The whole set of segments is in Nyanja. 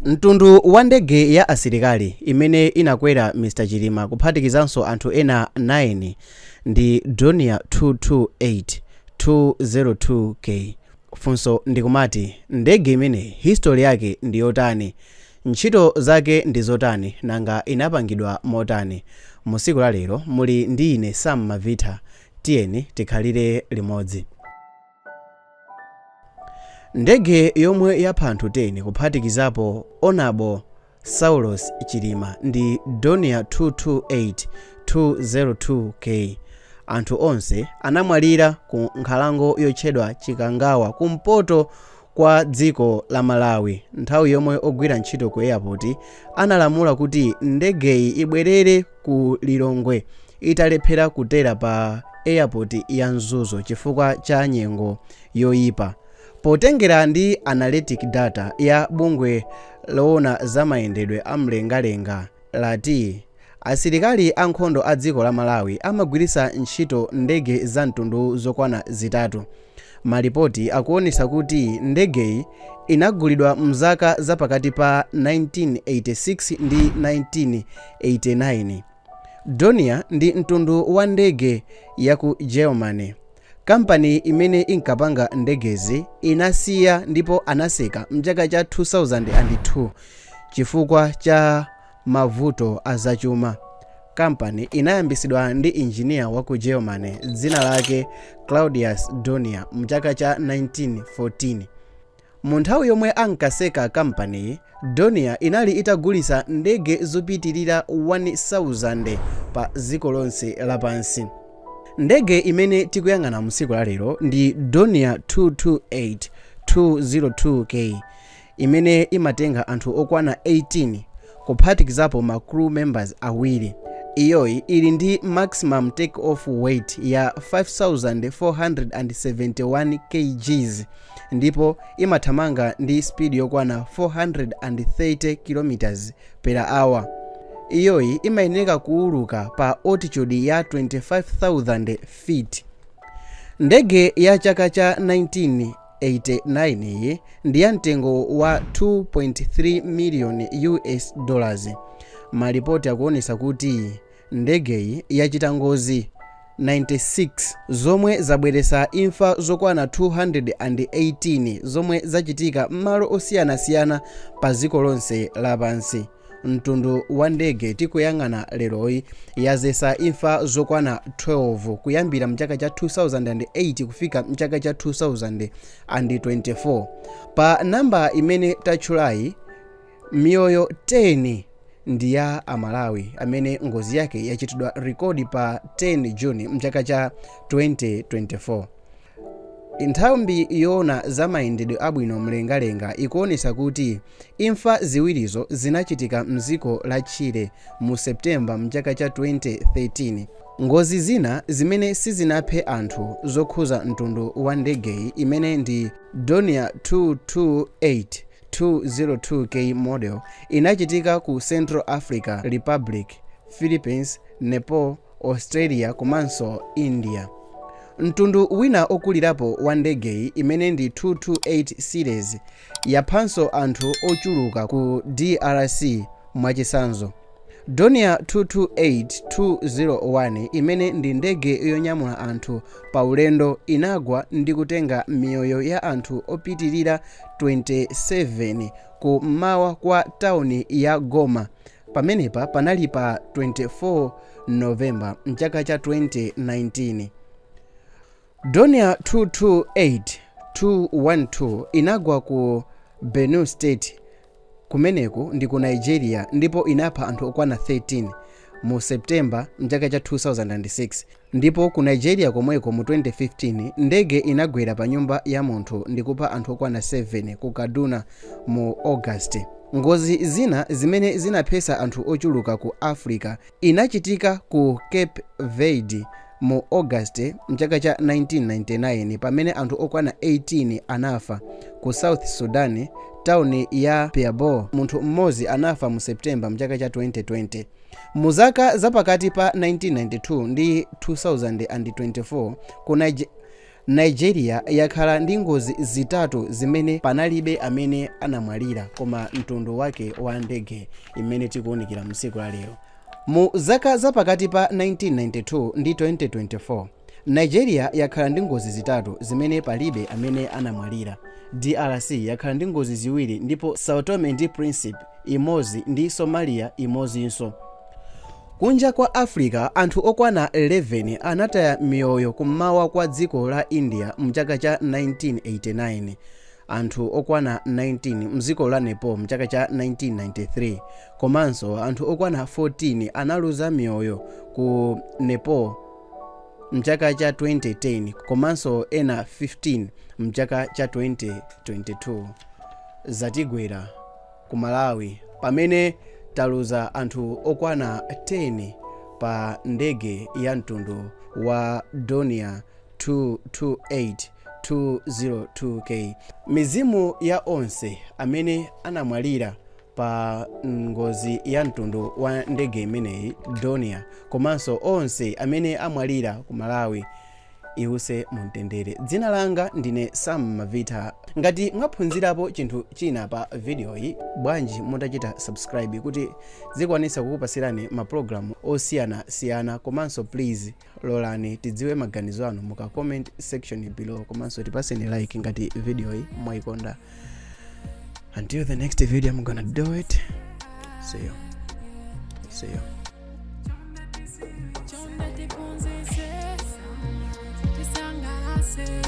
Mtundu wa ndege ya asilikali imene inakwera Mr Chilima kuphatikizanso anthu ena 9 ndi Dornier 228 202K. Funso ndikumati, ndege imeneyi history yake ndi yotani? Ntchito zake ndi zotani? Nanga inapangidwa motani? Mu tsiku la lero muli ndi ine Sam Mavita. Tiyeni tikhalire limodzi. Ndege yomwe yapha anthu 10 kuphatikizapo Honourable Saulos Chilima ndi Dornier 228 202K. Anthu onse anamwalira ku nkhalango yotchedwa Chikangawa kumpoto kwa dziko la Malawi nthawi yomwe ogwira ntchito ku airport analamula kuti ndegeyi ibwerere ku Lilongwe italephera kutera pa airport ya Mzuzu chifukwa cha nyengo yoyipa. Potengera ndi analytic data ya bungwe loona za mayendedwe a mlengalenga lati asilikali ankhondo a dziko la Malawi amagwiritsa ntchito ndege za mtundu zokwana 3. Malipoti akuonetsa kuti ndegeyi inagulidwa mzaka zapakati pa 1986 ndi 1989. Dornier ndi mtundu wa ndege ya ku Germany. Kampani imene inkapanga ndegezi inasiya ndipo anatseka mchaka cha 2002 chifukwa cha mavuto azachuma. Kampani inayambisidwa ndi injiniya wa ku Germany dzina lake Claudius Dornier mchaka cha 1914. Mu nthawi yomwe ankatseka kampaniyi, Dornier inali itagulitsa ndege zopitirira 1000 pa dziko lonse lapansi. Ndege imene tikuyang'ana mtsiku la lero ndi Dornier 228 202K imene imatenga anthu okwana 18 kuphatikizapo ma crew members awiri. Iyoyi ili ndi maximum take off weight ya 5471 kgs ndipo imathamanga ndi speed yokwana 430 km per hour. Iyoyi imayenera kuuluka pa altitude ya 25,000 feet. Ndege ya chaka cha 1989 iyi ndi ya mtengo wa 2.3 million US dollars. Malipoti akuonetsa kuti ndegeyi yachita ngozi 96 zomwe zabweretsa imfa zokwana 218 zomwe zachitika m'malo osiyanasiyana pa dziko lonse lapansi. Mtundu wa ndege tikuyang'ana leroyi yadzetsa imfa zokwana 12 kuyambira mchaka cha 2008 kufika mchaka cha 2024. Pa namba imene tatchulayi, miyoyo 10 ndi ya Amalawi amene ngozi yake yachitidwa record pa 10 Juni mchaka cha 2024. Nthambi yoona za mayendedwe abwino mlengalenga ikuonetsa kuti imfa ziwirizo zinachitika mdziko la Chile mu Septemba mchaka cha 2013. Ngozi zina zimene sizinaphe anthu zokhuza mtundu wa ndegeyi imene ndi Dornier 228 202K model inachitika ku Central Africa Republic, Philippines, Nepal, Australia komanso India. Mtundu wina okulirapo wa ndegeyi imene ndi 228 series yaphanso anthu ochuluka ku DRC. Mwachitsanzo, Dornier 228-201 imene ndi ndege yonyamula anthu pa ulendo inagwa ndi kutenga miyoyo ya anthu opitirira 27 ku mmawa kwa tawuni ya Goma. Pamenepa panali pa 24 Novemba mchaka cha 2019. Dornier 228-212 inagwa ku Benue State, kumeneku ndi ku Nigeria, ndipo inapha anthu okwana 13 mu Septemba mchaka cha 2006. Ndipo ku Nigeria komweko mu 2015 ndege inagwera pa nyumba ya munthu ndikupha anthu okwana 7 ku Kaduna mu August. Ngozi zina zimene zinaphetsa anthu ochuluka ku Africa inachitika ku Cape Verde mu August mchaka cha 1999 pamene anthu okwana 18 anafa. Ku South Sudan, tawuni ya Pibor, munthu mmodzi anafa mu Septemba mchaka cha 2020. Mu zaka zapakati pa 1992 ndi 2024 ku Nigeria yakhala ndi ngozi zitatu zimene panalibe amene anamwalira, koma mtundu wake wa ndege imene tikuwunikira msiku la lero. Mu zaka zapakati pa 1992 ndi 2024, Nigeria yakhala ndi ngozi zitatu zimene palibe amene anamwalira. DRC yakhala ndi ngozi ziwiri, ndipo Sao Tome ndi Principe imodzi ndi Somalia imodzinso. Kunja kwa Africa, anthu okwana 11 anataya miyoyo kummawa kwa dziko la India mchaka cha 1989, anthu okwana 19 mdziko la Nepal mchaka cha 1993, komanso anthu okwana 14 analuza miyoyo ku Nepal mchaka cha 2010, komanso ena 15 mchaka cha 2022. Zatigwera ku Malawi pamene taluza anthu okwana 10 pa ndege ya mtundu wa Dornier 228 202K. Mizimu ya onse amene anamwalira pa ngozi ya mtundu wa ndege imeneyi Dornier, komanso onse amene amwalira ku Malawi, iwuse mumtendere. Dzina langa ndine Sam Mavita. Ngati mwaphunzirapo chinthu china pa videoyi, bwanji mutachita subscribe kuti zikwanisa kukupasirani mapulogalamu osiyanasiyana? Komanso please lolani tidziwe maganizo anu muka comment section below, komanso tipaseni like ngati videoyi mwayikonda. Until the next video I'm gonna do it, see you, see you. Chonde tiphunzitse, tisangalase.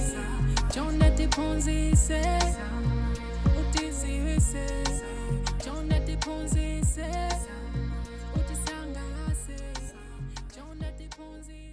Chonde tiphunzitse, utiziwise. Chonde tiphunzitse, utisangalase. Chonde tiphunzitse.